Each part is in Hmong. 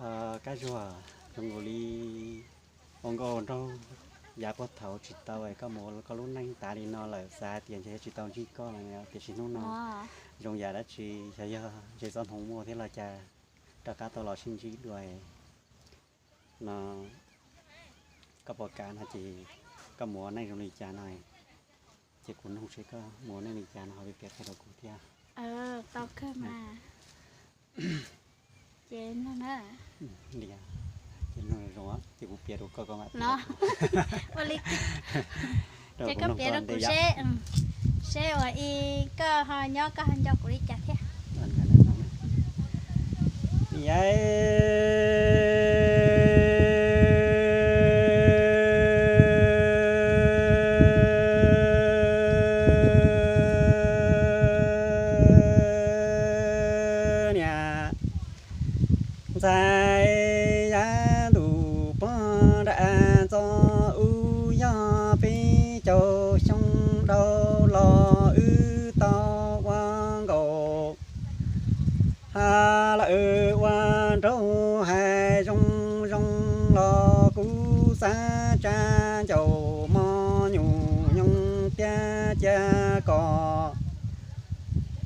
Kab Zuag, zoo nkaus li ua nkauj nraug yav puag thaum tsis tau es koj mus ua koj lub neej tas li no lawm, xav hais tias ntshe yuav tsis tau ntsib koj lawm, tiam sis hnub no zoo yam dab tsi, xyov yog ntshe txoj hmoo muaj thiab los cas, rov qab tau los sib ntsib dua no. Koj puas kam no ces koj mus ua neej zoo li cas no, ces kuv nug seb koj mus ua neej li cas no ho piav qhia rau kuv thiab. Tau kawg mas. Ces no na, ces kuv piav rau koj, koj mam no. Ua li, ces koj piav rau kuv seb, seb ua i koj ho nyob koj ho nco kuv li cas thiab. Niam ntxhais, yav ntuj puag nram txoj ub yog peb caug xyoo dhau los wb tau ua nkaus. Ha lawm ua nraug hais zoo zoo los kuv xav tsa ncaus mos nyuj nyoos tiab cia kom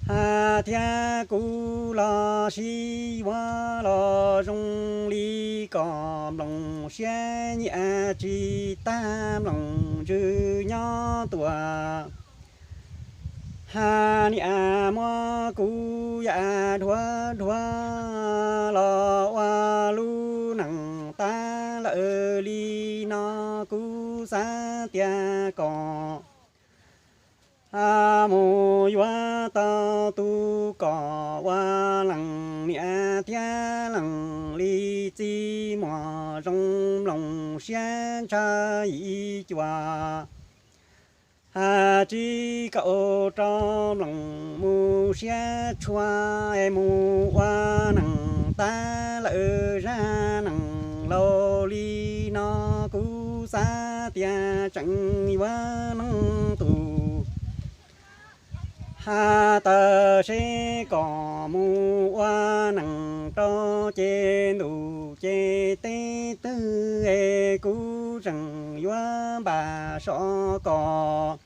ha thiab kuv los sib yuav los zoo li kom nploos siab nyiam tsis tag nploos ntsws nyob tuaj. Ha niam muab kuv yam dhuav dhuav los ua lub neej tab lawm li no kuv xav tias kom ha mus yuav tau tus kom ua leej niam thiab leej li txiv muag zoo nploos siab ntshaw yim cuam. Ha tsis kaum rau nploos mus siab tshua es mus ua neej tab lawm zaj neej laus li no kuv xav tias tseem yuav neej tus ha tawm seb kom mus ua neej rau ces ntuj ces teb twg es kuv tseem yuav npaj sov kom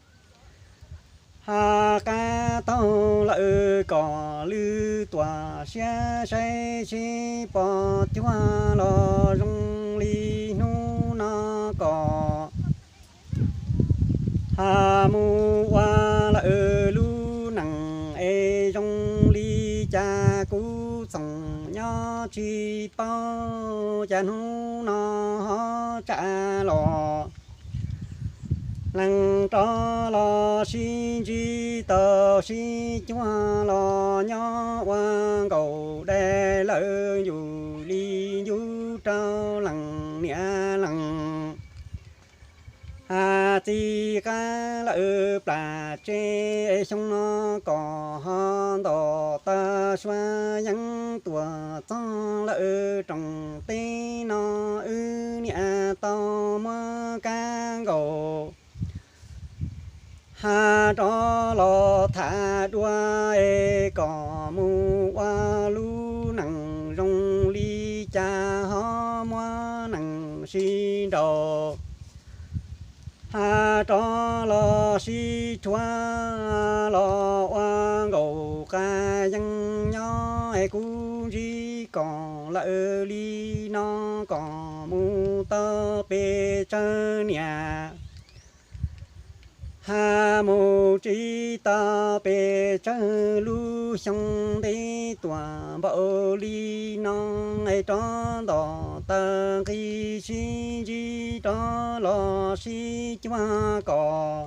ha qab taug lawm kom lwj tuam siab saib seb pom cuag los zoo li hnub no kom ha mus ua lawm lub neej es zoo li cas kuv txoos nyob tsis paub cas hnub no ho tsa los lees rov los sib ntsib tau sib cuag los nyob ua nkaus dai lawm yus li yus rau leej niam leej ha txiv qab lawm plam tsev xyoo no kom ho nto tag sua yeeb tuaj txog lawm rooj teb no wb niam tau muab kab nkaus ha rov los tham dua es kom mus ua lub neej zoo li cas ho muab neej sib nraus ha rov los sib tshuav los ua nkaus qab yeeb nyob es kuv ntsib kom lawm li no kom mus tau pes tsawg niam ha mus tsis tau pes tsawg lub xyoo ntev tuaj npaum li no es rov nto taw nqi sib ntsib rov los sib cuag kom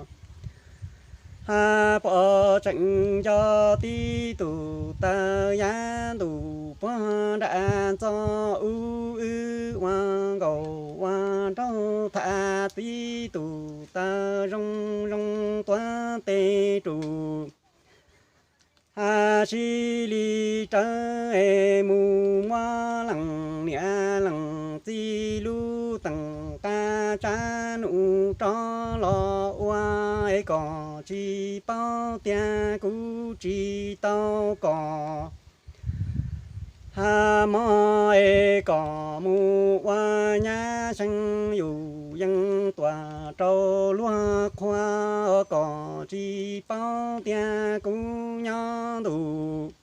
ha pom tseem nco tib tug taw yav ntuj puag nram txoj ub wb ua nkaus ua nraug tham tib tug taw zoo zoo tuav tes rus ha sib li rawv es mus muab leej niam leej txiv lub teem qab tsab num rov los ua es kom tsis paub tias kuv tsis tau kom Hab mob es kom mus ua nyab seev, yus yeej tuam rau luag qhua, kom tsis paub tias kuv nyob ntuj.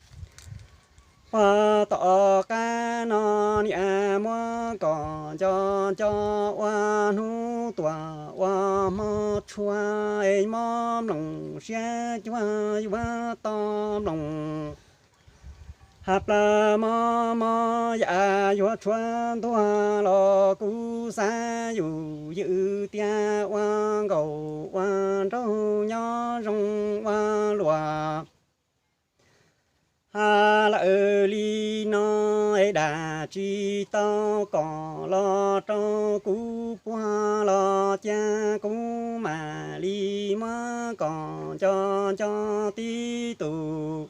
Puag tom qab no niam muab kom nco nco, ua hnub tuam ua hmo tshua, es mob nploos siab cuag yuav to nploos. Hab plawg mob mob yam yuav tshuav ntuag los kuv xav yus ywm tias ua nkaus ua nraug nyob zoo ua luam. Hab lawm li no es dam tsis tau kom los rau kuv puag los cia kuv mam li muab kom nco nco tib tus.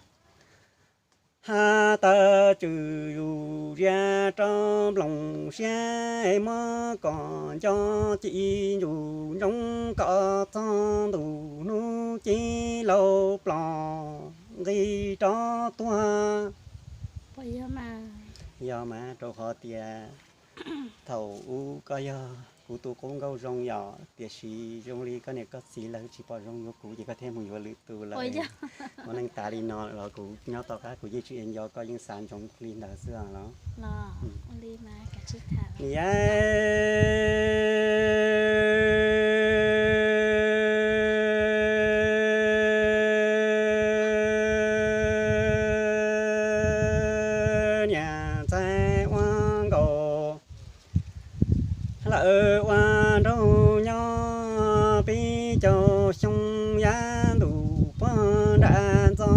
Hab tawm tswm yus zias rau nploos siab, muab kom nco ci ntsus ntsoov kom txog ntu hnub ces laus plos nqis rov tuag. Yog mas, rau qhov tias thaum ub koj yog kuv tus qub nkauj zoo yom, tiam sis zoo li koj niam koj txiv lawv tsis pom zoo yuav kuv ces koj thiaj mus yuav lwm tus lawm. Ua neej tas li no los kuv nyob tom qab kuv yeej tsis nco koj, yeej xav ntsoov li ntawd xwb os los. Niam ntxhais ua nkaus lawm ua nraug nyob peb caug xyoo, yav ntuj puag nram ntxo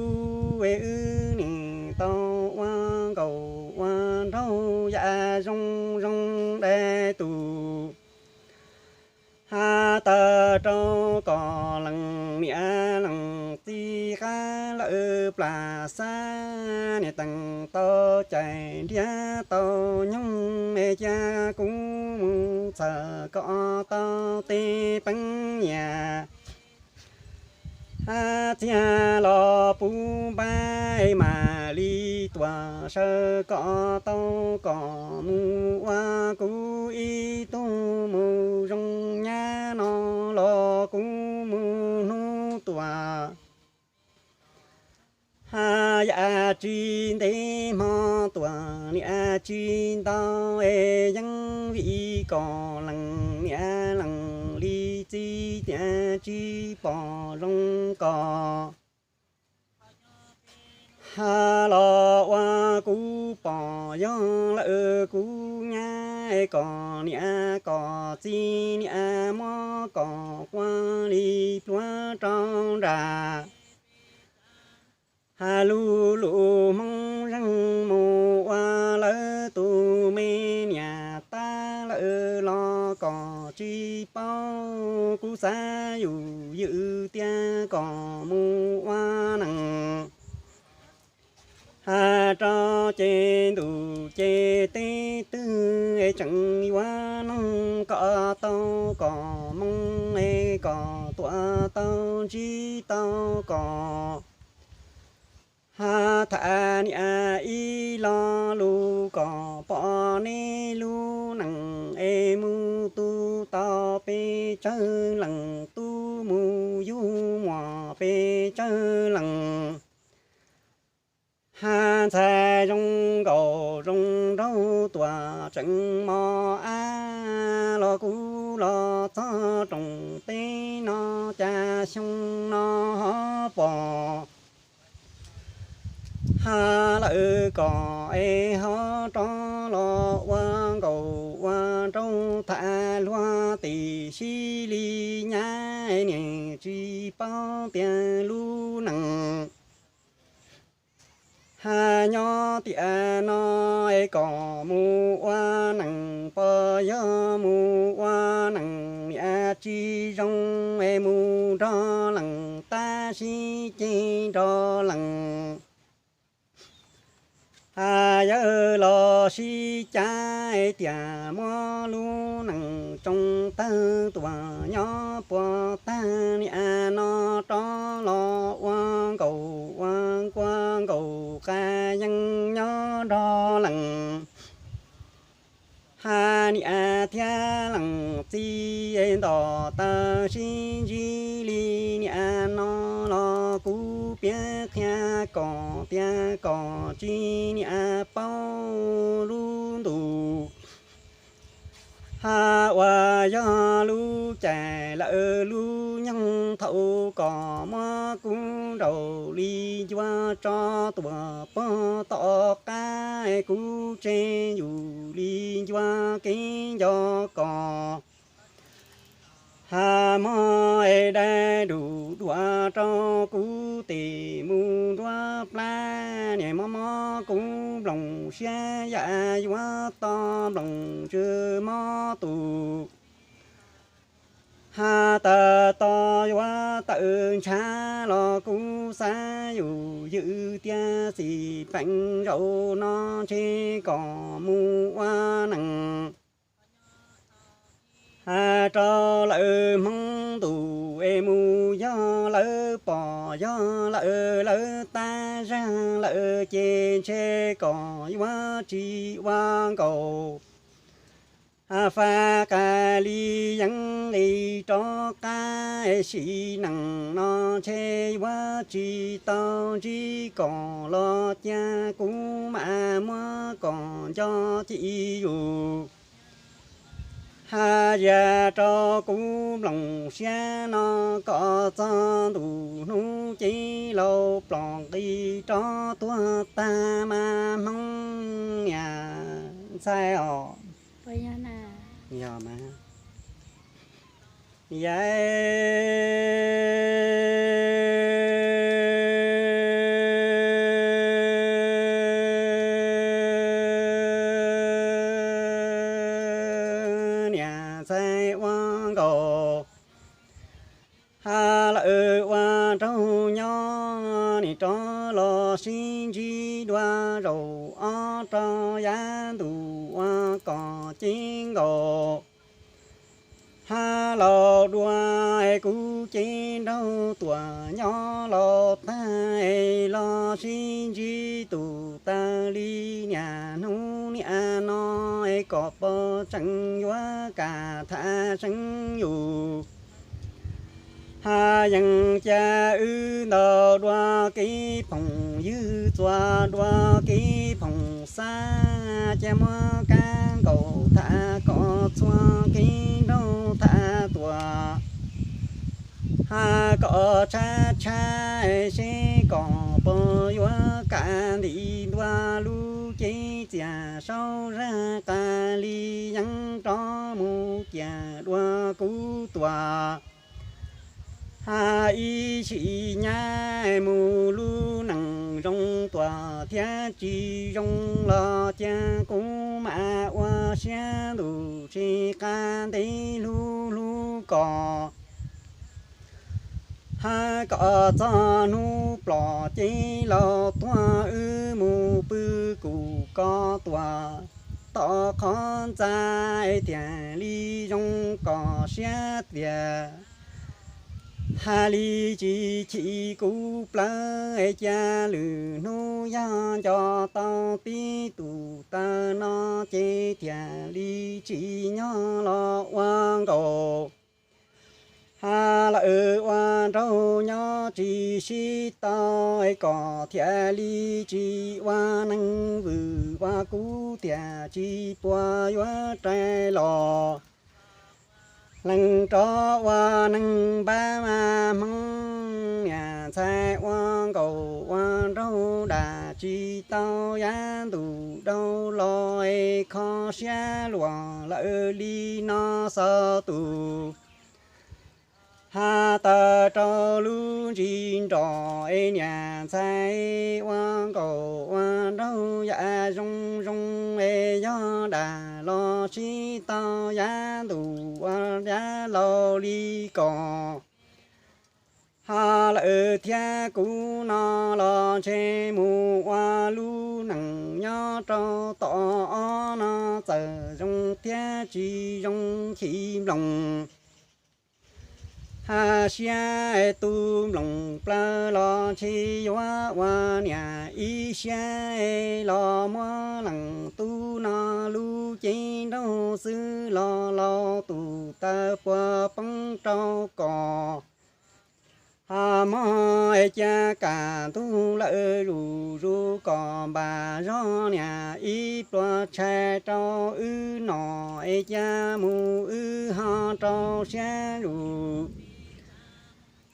ub es wb nim tau ua nkaus ua nraug yam zoo zoo dai tus. Hab tawm rau kom lees niam lees txiv qab lawm plas xab, niam teem tau cais nriab tau nyoog es cia kuv mus txhawm kom tau tej peev nyiaj. Hab txiag los puv npab mam li tuam saw kom tau kom mus ua kuv ib tug mus zoo nyab no los kuv mus hnub tuam. Hab yam tsis ntev hmo tuam niam tsis ntau es yeej vim kom lees niam lees li txiv tias tsis pom zoo kom hab los ua kuv pom yog lawm kuv nyab, kom niam kom txiv niam muab kom quaj li pluav rau nram. Hab lub lub Hmoob zeeg mus ua lawv tus me niam tab lawm los kom tsis paub, kuv xav yus ywm tias kom mus ua neej. Hab rau ces ntuj ces teb twg es tseem yuav noog kom tau kom moo es kom tuam tau ntsib tau kom hab tham niam ib lo lus kom pom neb lub neej es mus tu tau pes tsawg leej, tub mus yug muam pes tsawg leej. Hab ntxhais zoo nkaus zoo nraug tuam tseem mos ab los kuv los txog rooj teb no cas xyoo no ho pom hab lawm kom es ho rov los ua nkaus ua nraug tham luag tim sib li nyab, niam tsis paub tias lub neej hab nyob tiam no es kom mus ua neej pog yog mus ua neej niam tsis zoo es mus nrog leej tab sib ceg nrog leej hab yawg los sib cav tias muab lub neej tsoo tawg tuam nyob puag tag niam no rov los ua nkaus ua nkuaj nkaus qas yeej nyob Niam thiab leej txiv nto taw sib ntsib li niaj no los kuv piav qhia kom tias kom tsis niam paub lub ntuj. Hab uas yog lub caij lawm lub nyoog thaum kom muab kuv nraum li ncua tso tuaj pog tom qab kuv tseg yus li ncua kev nco kos. Hab mog es dai dum dua rau kuv tes mus nruab plab niam mob mob kuv nplooj siab yam yuav to nplooj tsw mob tus. Hab tawm to yuav tawm ntshav los kuv xav yus ywm tias xij peem zaum no ntshe kom mus ua neeg. Hab rau lawm hmoov ntuj es mus yog lawm pom yog lawm lawv tab zag lawm ces ntshe kom yuav tsis ua nkaus. Hab faj qas li yeeb nqis rov qab sim neej no ntshe yuav tsis tau ntsib kom los cia kuv mam muab kom nco ci yus. Hab ziag rau kuv nplooj siab no kom txog ntuj hnub cev laus plom nqis rov tuag tag mas hmoov niam ntxhais os. Yog mas, yog niam ntxhais ua nkaus. Hab lawm ua nraug nyob nim rov los sib ntsib dua zaum ob rau yav ntuj ua kom cev nkaus. Hab laus dua kuv cev nraug tuaj nyob laus tag los sib ntsib tus tawg li niaj hnub niaj no kom pog tseem yuav kam tham seev yus. Hab yeej cia wb ntau dua kev phooj ywg txua dua kev phooj xab cia muab kab nkaus tham kom txhua kev nraug tham tuaj. Hab kom tshab tshab seb kom pog yuav kam ntim ntua lub cev txias saub zag qas li yeeb rov mus ciam dua kuv tuaj. Hab ib sim nyab mus lub neej zoo tuaj thiab tsis zoo los cia kuv mam ua siab ntuj tsis qab ntev hlub hlub kom. Hab kom txog hnub plom cev laus tuag wb mus pw kuv ko tuaj tom qhov ntxa thiaj li zoo kom siab tiag. Hab li tsis chim kuv plawv cia lwm hnub yog nco tau tib tus tawg no ces thiaj li tsis nyob los ua nkaus. Hab lawm ua nraug nyob tsis sib tau kom thiaj li tsis ua neeg vwm ua kub thiaj tsis puas yuav rais los. Leej rov ua neeg npab mas hmoob niam ntxhais ua nkaus ua nraug dam tsis tau yav ntuj dhau los es kho siab luag lawm li no xaus tus. Hab tawm rau lub ntsis nroj es niam ntxhais ua nkaus ua nraug yam zoo zoo es yog dam los sib tau yav ntuj ua yav laus li ko. Hab lawm thiab kuv no los ntshe mus ua lub neej nyob rau tom ob no txawm zoo thiab tsis zoo chim nploos. Haj siab tu nploos plawv los ntshe yuav ua niam ib siab los muab leej tub no lub cev nraug xwb los laus tus taw puas poob rau kom. Haj mob cia kam ntug lawm zuj zus kom npam zog niam ib pluas tshais rau wb nom es cia mus wb ho rau siab zuj zus.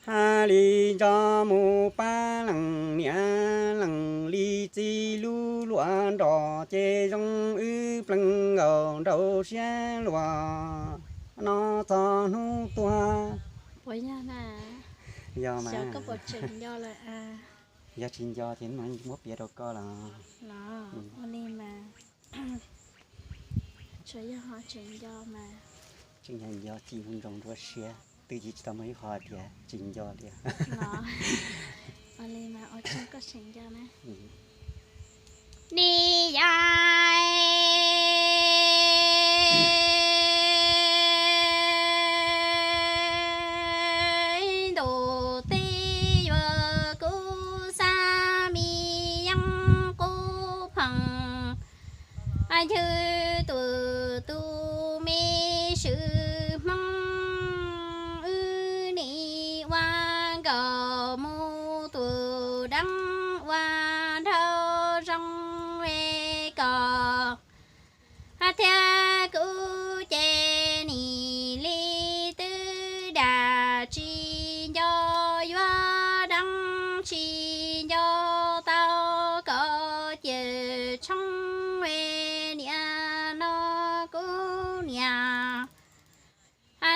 Haj li nco mus pab leej niam leej li txiv lub luam nroj ces zoo wb plees nkaus nraug siab luag no txog hnub tuag. Yog mas, yog tsis nco ces muab piav rau koj los. Tseem yog nco ci nroo nroo nruab siab twb tsis tau muaj ib qho tias tsis nco li. Nim yaim ntuj teb yuav kuv xa mi yeeb qub pheej nchwj tus tus me swm Hmoob. Wb nim ua nkaus mus tus deev ua nraug zoo es kom hab thiab kuv ces nim li twb dam tsis nco yuav deev tsis nco tau kom ciam tshoob es niam no kuv niam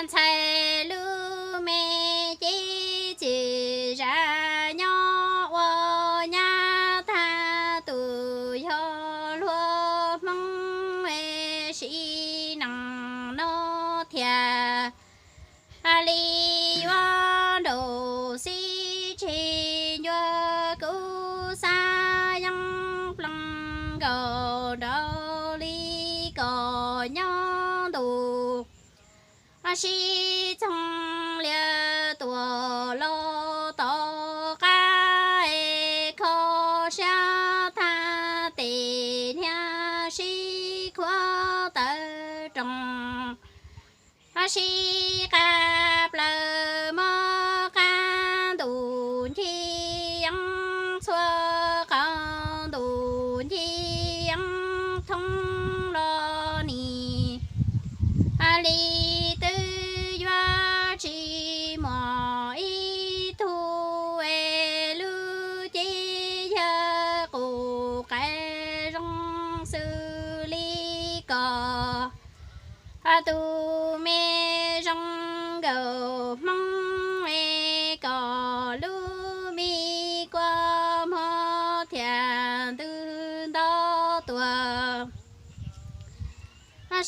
ntxhais lub me cev txwm zam nyob ua nyab tag tus yog luag Hmoob es sim neej no thiaj li yuav nraug xib tseg ncua kuv xab yeeb plees nkaus nraug li kom nyob ntuj sib txoog lias tuam los tom qab es kho siab tag tes hnia sib khuav tawv roos sib qab plaws mog qab ntuj ncig yeeb txhua qhov ntuj ncig yeeb thoob los nim li twb yuav tsis muaj ib tug es lub cev yawg qus qais zoo xws li kom tus me zoo nkaus Hmoob es kom lub me kua muag thiaj ntws nto tuaj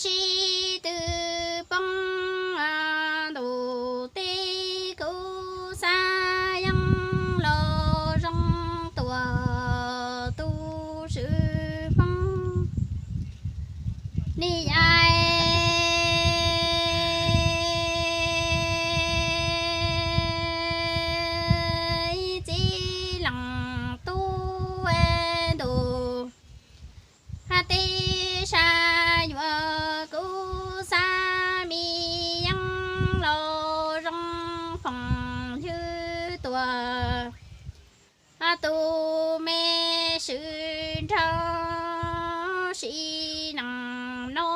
sib tw poob ntuj teb kuv xab yeeb los zoo tuaj tus swm Hmoob. Nim yaim txiv leej tub ntuj teb sab yuav kuv xab mi yeeb los zoo phoom ywg tuaj tus me swm nraug sim neej no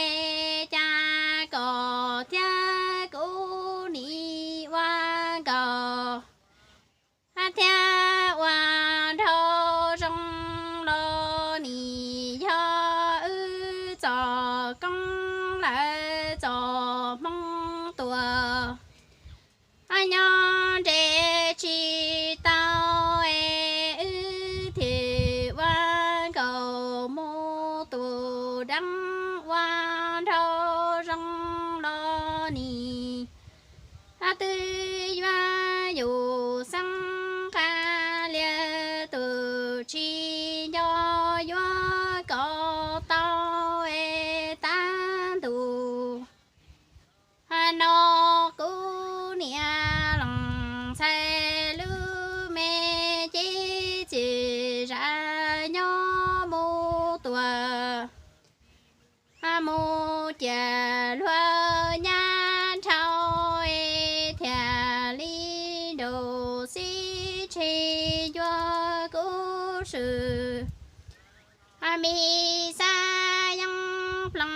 es cas kom thiab kuv nim ua nkaus thiab ua nraug zoo los nim yog wb txoj koob lawm txoj hmoo tuaj nyob nres tsis tau es wb thiaj ua nkaus mus tus mus ciam luag nyab nrhau es thiaj li nraum xib tshe yuav kub swm. Me xab yeeb plees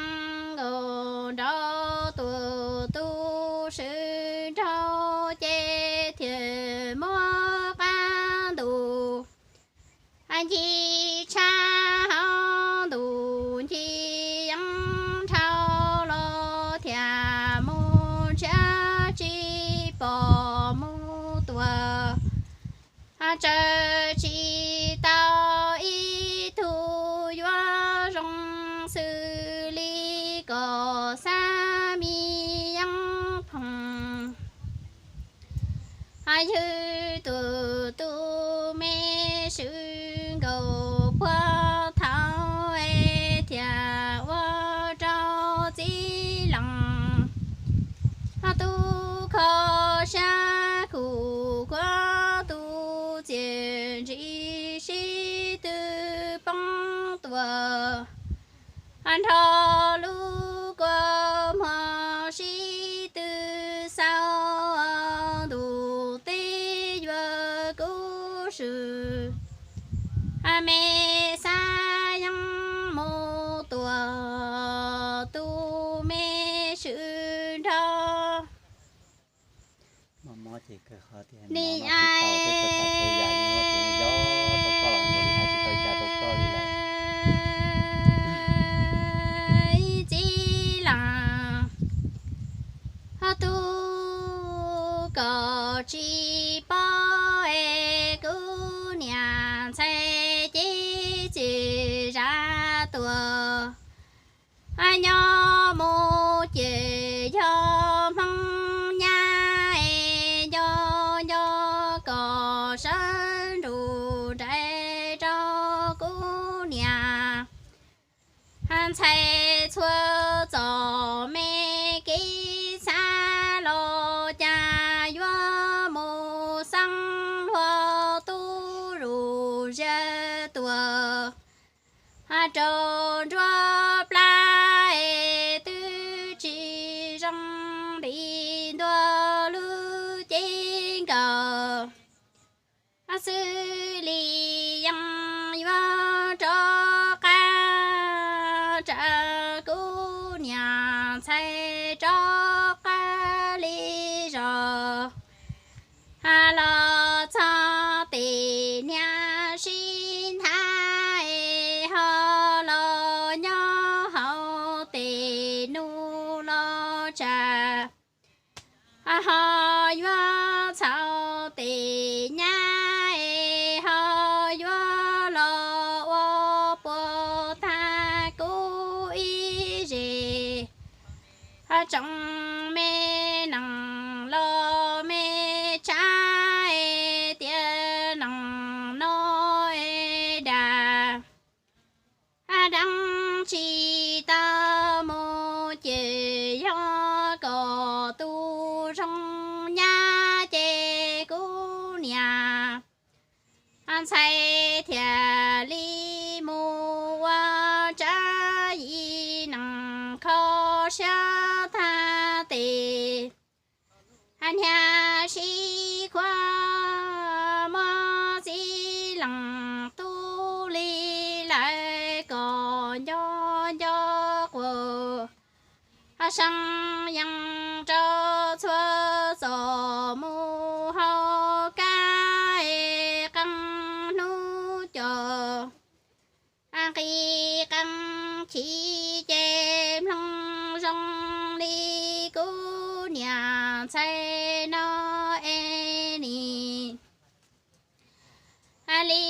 nkaus nrov tuaj tu swm nraug ces thiaj muab qab ntuj ncig tshab hauv ntuj ncig yeeb nrhau los thiaj mus nrhiav tsis pom mus tuaj. Tsaws tsis tau ib tug yuav zoo xws li kom xab me yeeb phoom. Ywg tuaj tu me swm nkaus puag thaum es thiaj ua rau txiv lees tu kho siab kuj kuav tu txiaj ntsig sib tw poob tuaj nrho lub kua muag sib tw xaus ntuj teb yuav kub swm. Me xab yeeb mus tuaj tu me swm nrog nim txiv lees tu kom tsis paub es kuv niam ntxhais ces txiv zam tuaj nyob mus ces yog Hmoob nyab es nco nco kom sawv nrug nraim rau kuv niam ntxhais txhua txom me kev xav los cas yuav mus xeeb luag tub zus zaj tuaj rau nruab plab es twb tsis zoo li ntua lub cev nkaus xws li yeej yuav rov qab tsa kuv niam ntxhais rov qab li zog los txog tes niam sib nthab es ho los nyob hauv tes nus los tsam ho yuav txhaum tes nyab es ho yuav los ua puas tag kuv ib zes tsoom me nees los me tsab es tias nees no es dag deev tsis tau mus ces yog kom tus zoo nyab ces kuv niam ntxhais thiaj li mus ua tsab yim nees kho siab tag tes niam sib khuav muab txiv lees tu li lawm kom nco nco quas seeb yeej rau txhua txom mus hauv kab es qee hnub cov nqi qee chiv ces mloog zoo li kuv niam ntxhais no es nim li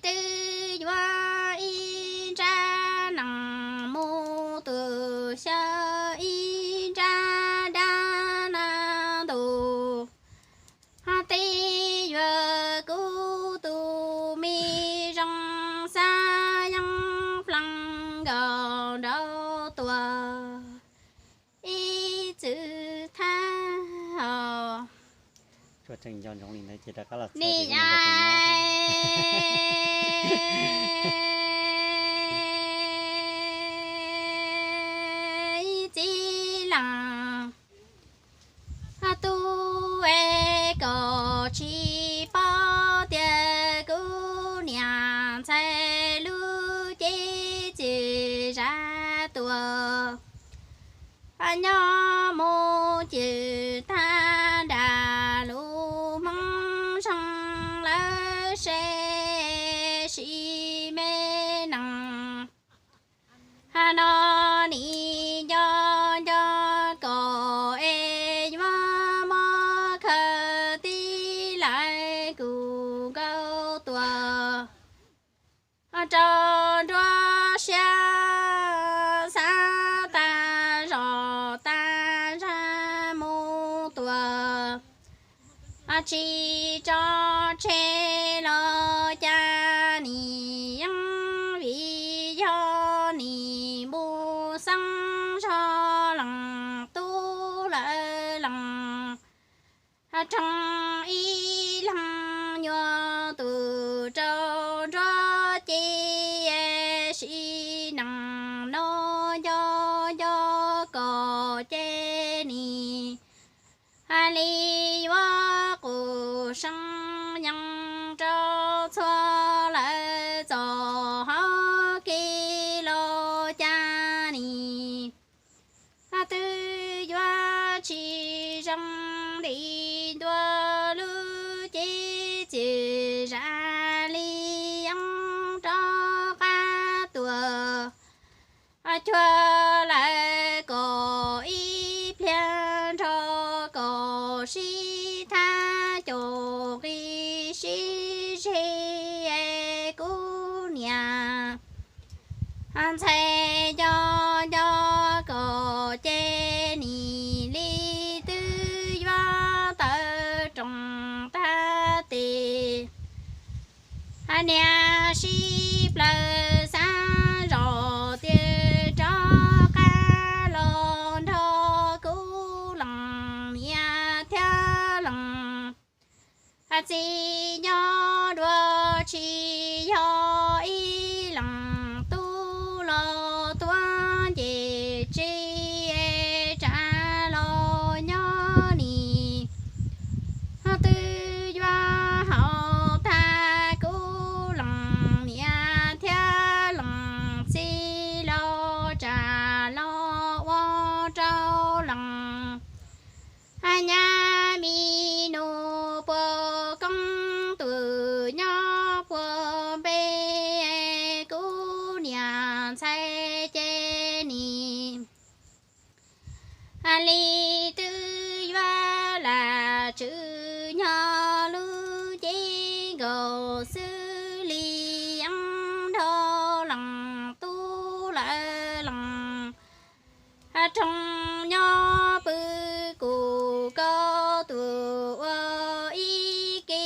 twb yuav ib nrab nees mus tus xyaw ib nrab dab na ntus teb yuav kuv tus me zoo xab yeeb plees nkaus nraud tuaj ib txwm thab os. Nim a rau nruab siab, xav tag zos tag zag mus tuag. Tsis tso tseg los cas nim yeej vim yog nim npus xeeb zog lees tub lawv lees. Rhees ib leeg nyuag tus rau nruab ci, sib nees no nco nco kom ces nim li yuav qus seeb yees rau txhua lawv txoj hauv kev los cas nim twb yuav tsis zoo li ntua lub cev txias zam li yeeb rov qab tuag. Cuag lawv kom ib pliag nrog kom sib thab caum nqi sib zeg kuv niam ntxhais nco nco kom ces nim li twb yuav tawv roos tag tes. Niam sib plaws xav zos tias rov qab los nrog kuv lees niam thiab lees txiv nyob dua, tsis yog ib lees tub los tuaj nce tsis tsa los nyob nim twb yuav haus tag kuv lees niam thiab lees txiv los tsa los ua rau lees nyab mi nus puas koob tus nyob puas npe kuv niam ntxhais ces nim li twb yuav lam tswv nyob lub cev nkaus xwb li yeeb nrog lees tub lawv lees rhees nyob pw kuv koj tus ua ib ke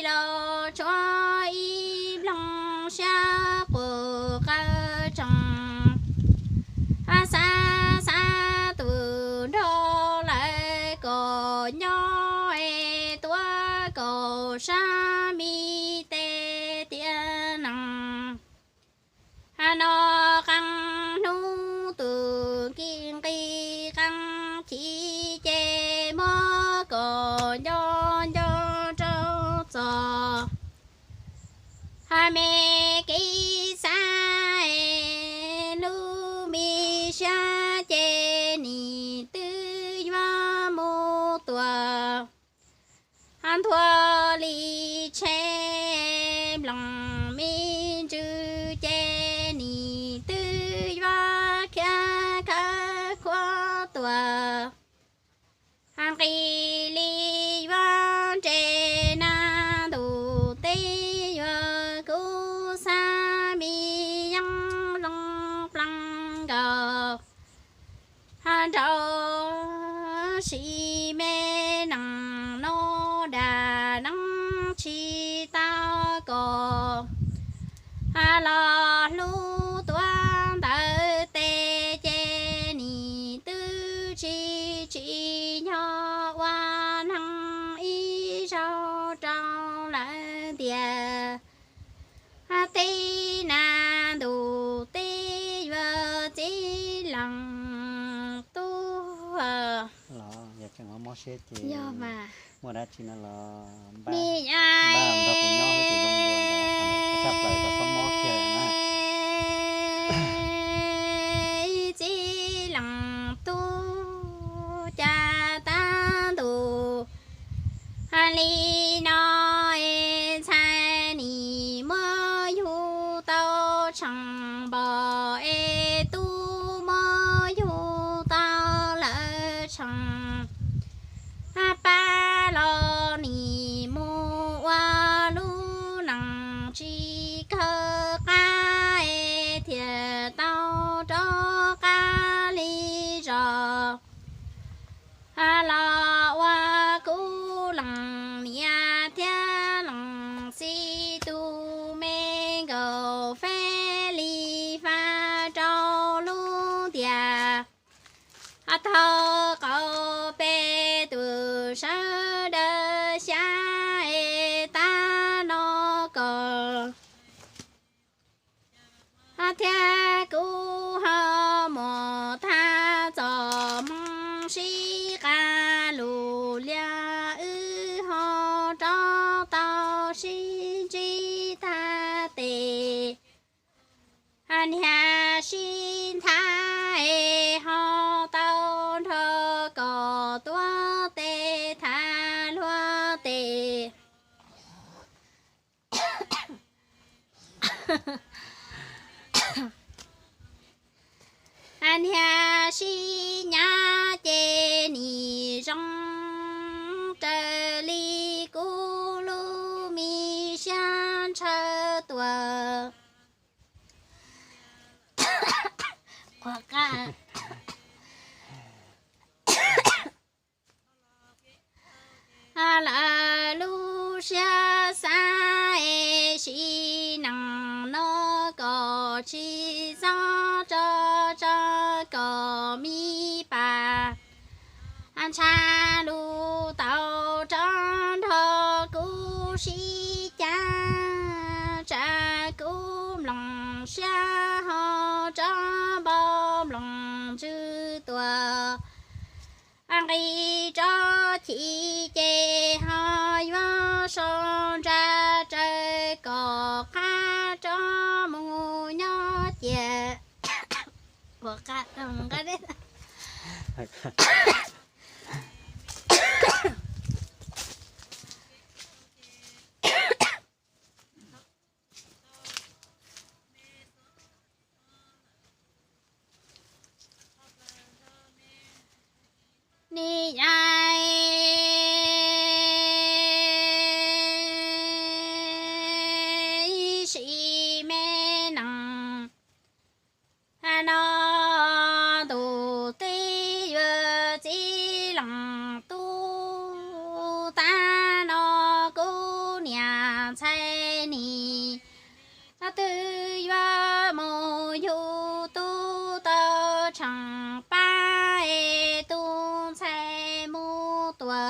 los tshuav ib nploog siab quas qawv tsees. Xav xav tus nrog lawv kom nyob es tuav kom sab mi tes tias nees no qee hnub tus nqi qee chiv ces muab kom nco nco rau txog me kev xav es lub me siab ces nim twb yuav mus tuag nthua li tsheb nploos me ntsws ces nim twb yuav khiav khawv khuav tuag nqis li yuav nres na ntuj teb yuav kuv xav me yeeb zoo plaag nkaus nraud sis me nees no dag neeb tsis tau kom los hlub tuav ntawm tes ces nim twb tsis tsim nyog ua neeg ib zaug rau lawv tias teb na ntuj teb yuav txiv lees tub. Yog tseem mob siab ces muaj dab tsi no los npaj nrog kuv nyob xwb ces zoo dua ntawd, tshaj plaws tau txhob mob kiag na. Txiv lees tub cas tab ntus li no es ntxhais nim muab yug tau tsheej npaum es tub muab yug tau lawm tsheej pab los nim mus ua lub neej tsis kawg qab los ua kuv leej niam thiab leej txiv tus me nkauj Fej Lis Fab rau lub ntiaj teb qaum peb tus sawv daws xyab es tab no kom thiab kuv ho mus thab txoj hmoo sib qab lus lias wb ho rov tau sib ntsib tag tes. Niag sib nthav es ho tau nrog koj tuav tes tham luag tes. Niag sib nyav ces nim zoo raws li kuv lub me siab ntshaw tuaj. Lawv lub siab xav es sim neej no kom tsis txhob tso tso kom me pas ntshaw lus tau rov nrog kuv sib cav, tsam kuv mloog siab ho rov npau mloog ntsws tuaj. Nqis rov chim ces ho yuav sau ntsa raws kom qab rov mus nyob cia. Nim yaim ib sim me neej no ntuj teb yuav txiv leej tub, tab no kuv niam ntxhais nim twb yuav mus yug tub tau tsheej pab es tus ntxhais mus tua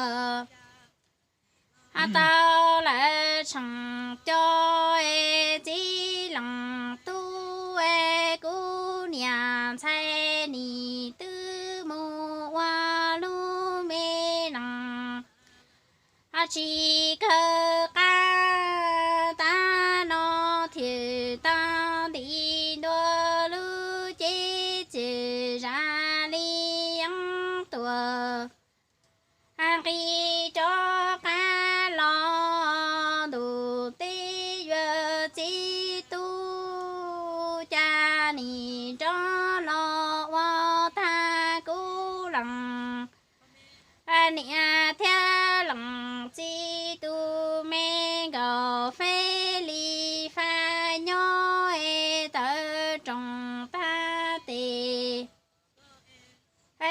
tau lawv tsheej cov es txiv leej tub es kuv niam ntxhais nim twb mus ua lub me neej tsis kawg qab, tab no thiaj tau nti ntua lub cev txwm zam li yeeb tuaj. Nqis rov qab los ntuj teb yuav txiv tub, cas nim rov los ua tag kuv leej niam thiab leej txiv tus me nkauj Fej Lis Fab nyob es tawv rooj tag tes.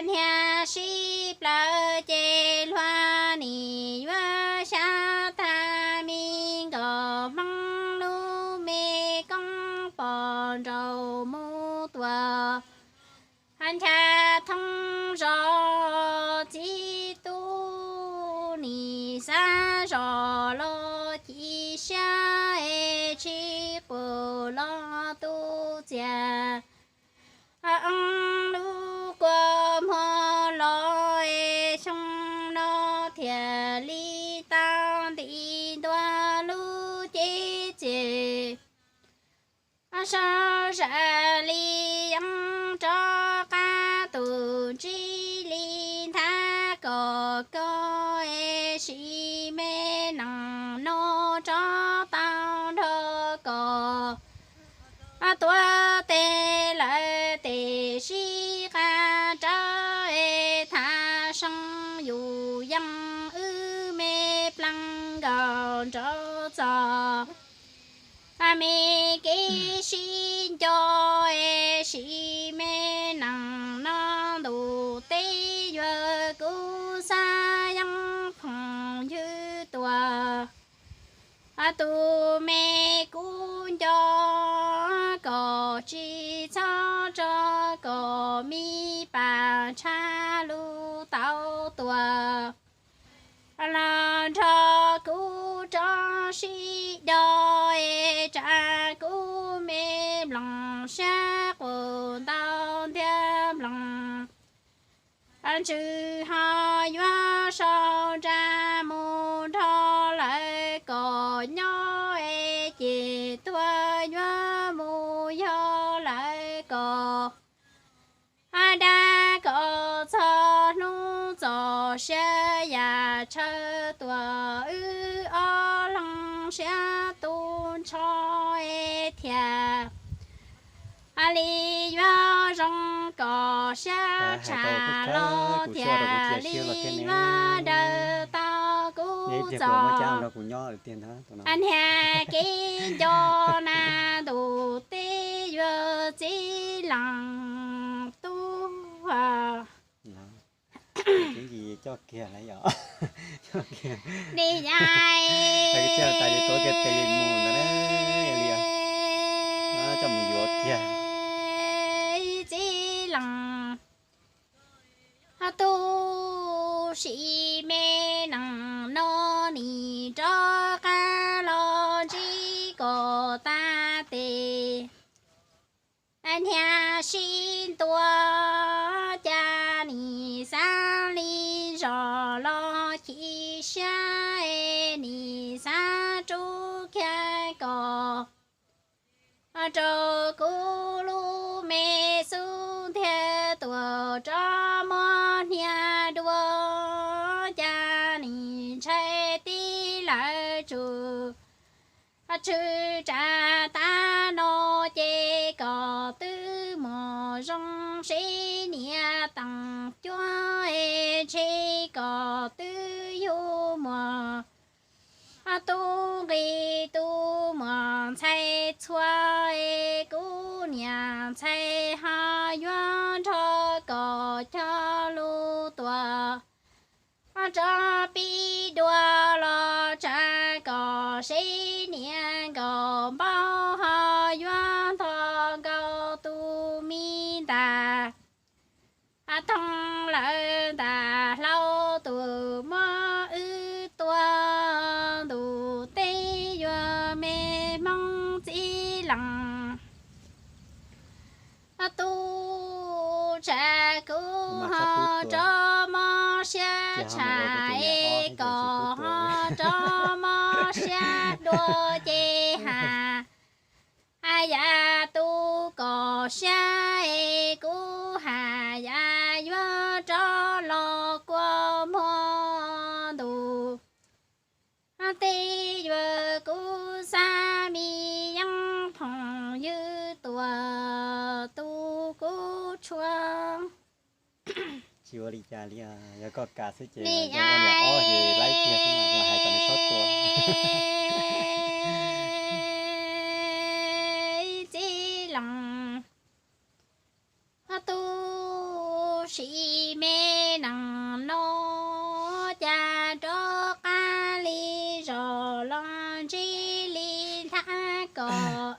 Niag sib plaws ces luag nim yuav xyab tag me nkauj Hmoob lub me koob poj nraug mus tua ncha thoob zos, txiv tub nim xav zos los ci siab es tsis quas los tu txias. Lub kua muag los es xyoo no thiaj li tau nti ntua lub cev txwm. Sau zam li yeeb rov qab tus ntsib li nthav kom koj es sim me neej no rov tau nrog koj tuav tes lawv tes sib qab rawv es thav seeb yus yeej wb me pleev nkaus nraug txog me kev sib nco es sim me neej no ntuj teb yuav kuv Tus me kub nco kom tsis txhob tso kom me pas tshaj lug tau tuag. Los nrog kuv rov sib do es tsa kuv me nploos sab quas ntau ntiag nploos. Ntsws ho yuav sau nra mus nrog lawv kom nyob es ces tuag yuav mus yog lawv kom dab kom txog hnub txog siab yam tshaw tuag wb ob leeg siab tu nrho thiab. Li yuav zoo kom siab tshaj los thiab li yuav daws tau kuv txo. Niag kev nco na ntuj teb yuav txiv lees tub. Niag, txiv lees, tub sim me nees no nim rov qab los ntsib kom tas tes. Niag sib ntua cas nim xav li zos los chim siab es nim xav rub kiag kom rau kuv lub me xub ntiag tuam rov muab hnia dua. Cas nim ntshai tib lawv tsum tshwm tsa tas no ces kom twb mus zoo sib nias teem cuab es ntshe kom twb yug muag tub nqi tub muag ntxhais txhua es kuv niam ntxhais ho yuav nrog kom cog lus tuam rov pib dua los tsa kom sib nias nkaus npaum ho yuav ntog nkaus tus me ntas thooj lawv ntas hlau tus muab wb tua ntuj teb yuav me hmoob txiv lees. Tub tsa kuv ho rov mob siab tshaj es kom ho rov mob siab dua ces has yam tu kom siab es kuv has yam yuav rov los kua muag ntuj teb yuav kuv xav me yeeb phooj ywg tuam tu kuv tshua. Tsis ua li cas li, yog koj kam xwb ces niam ob ces laib kiag xwb mas hais kom nws txhob tua. Txiv lees, tub sim me nees no cas rov qab li zos los ntsib li nthab kom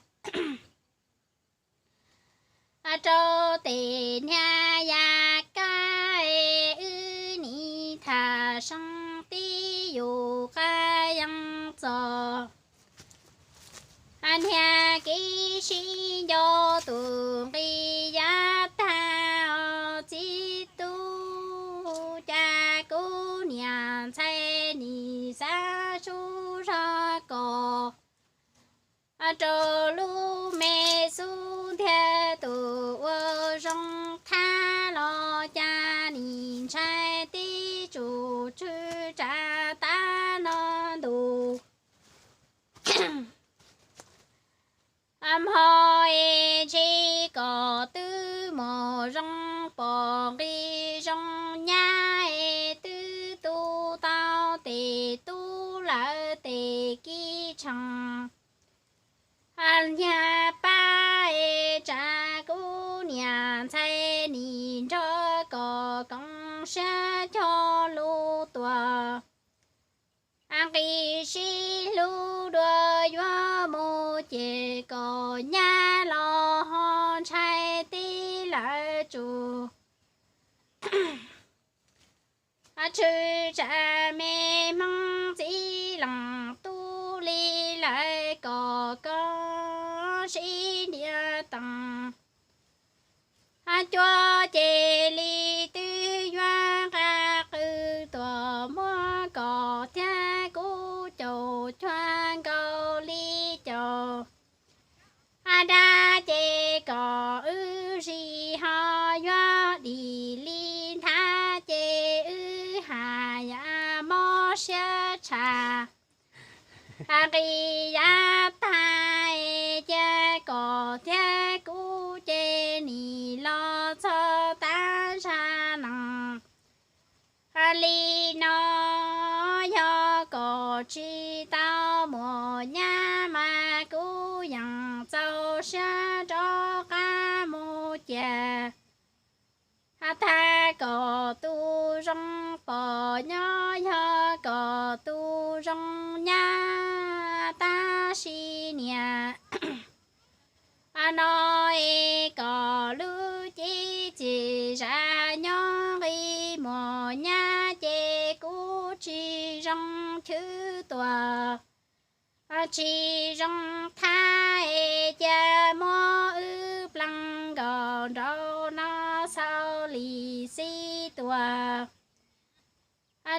rau tes niag yaj kab es wb nim tham seeb tib yus qab yeeb txog. Niag kev sib nco tus nqi yav tag os txiv tub, cas kuv niam ntxhais nim xav sub zog kom rau lub me xub ntiag tus ua zoo thab los cas nim ntshai tib tsum tsw tsa tab no ntus. Hmo es ntshe kom twb mus zoo pom nqi zoo nyab es twb tu tau tes tub lawv tes kib tsheej. Nyag pab es tsa kuv niam ntxhais nim nrog kom koom siab cog lus tuam nqi sib hlub dua yuav mus ces kom nyab los ho ntshai tib lawv tsuas tshwm tsam me hmoob txiv lees tub li lawv kom koj sib ntiag tees. Cuab ces li twb yuav nqa qw tuaj muab koj thiab kuv caum cuag nkaus li caum dab ces kom wb zij ho yuav dim li nthav ces wb haj yam mob siab tshaj. Nqis yav tag cia koj thiab kuv ces nim los txog tag zaj nees li no. Yog koj tsis tau muaj nyab mas kuv yeej txaus siab rov qab mus cia. Thaj kom tus zoo pom nyob yog kom tus zoo nyab tab sis niam no es kom lub cev txim zam nyob nqi muaj nyab ces kuv tsis zoo chwv tuaj. Tsis zoo thab es cia muab wb plees nkaus nraum no xaus li xij tuaj.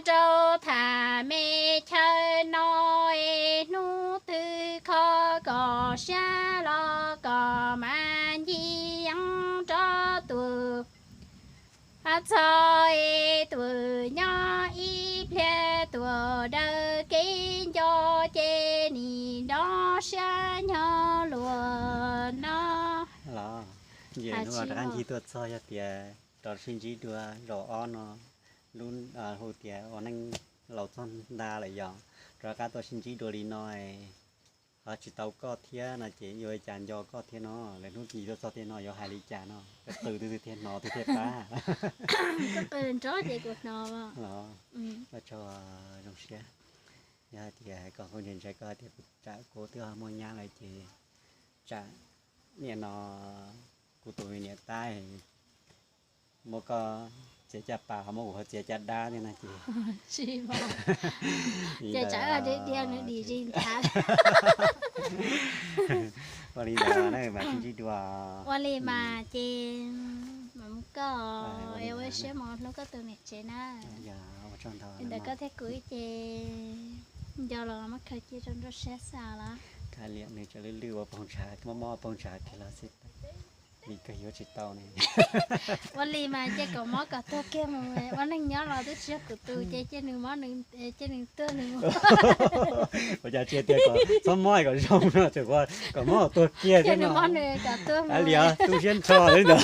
Rau tham me chaw no es hnub twg kho kom siab los kom mam ncig yeeb rov tuaj. Txog es tuaj nyob ib pliag tuaj daws kev nco ces nim nrov siab nyob luag no. Los, nce hnub rov qab ncig tuaj txog yog tias rov sib ntsib dua zaum ob no, lub hu tias ua neej laus txog nta lawm yog rov qab tuaj sib ntsib dua li no, ho tsis tau koj thiab no ces yuav ua cas nco koj thiab no, lwm hnub ncig tuaj txog tiag no yuav hais li cas no, qw twg twg thiaj hnov twg thiaj pab. Koj qw nrov ces kuv hnov. Los, ua tsaug zoo siab. Yog hais tias koj kuj ntshai ntshai koj hais tias kuv tsam kuv twb ho muaj nyab lawm ces tsam niaj no kuv tus me niam tab muab koj txiav caj pas ho muab kuv ho txiav caj dab thiab no ces. Ces tsam ua deb diag nws dim zis nthav. Ua li ntawd na mas sib ntsib dua. Ua li mas ces mam mus koj es ua siab mus hlub koj tus niam tsev na. Ntawm koj thiab kuv ces nco los muab khaws cia rau nruab siab xwb los. Kav liam nws tseem lwj lwj ua poog ntshav mob mob ua poog ntshav kiag los xij, vim kawg yuav tsis tau ne. Ua li mas ces kom mob kom tuag kiag mus, ua neej nyob los twb tsis yog kuv tus ces cia nws mob nws, cia nws tuag nws mus. Ua cas tsis tias kom txhob mob kom zoo no, tseem kom mob kom tuag kiag thiab no. Ua li tu siab nrho li ntawd.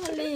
Ua li.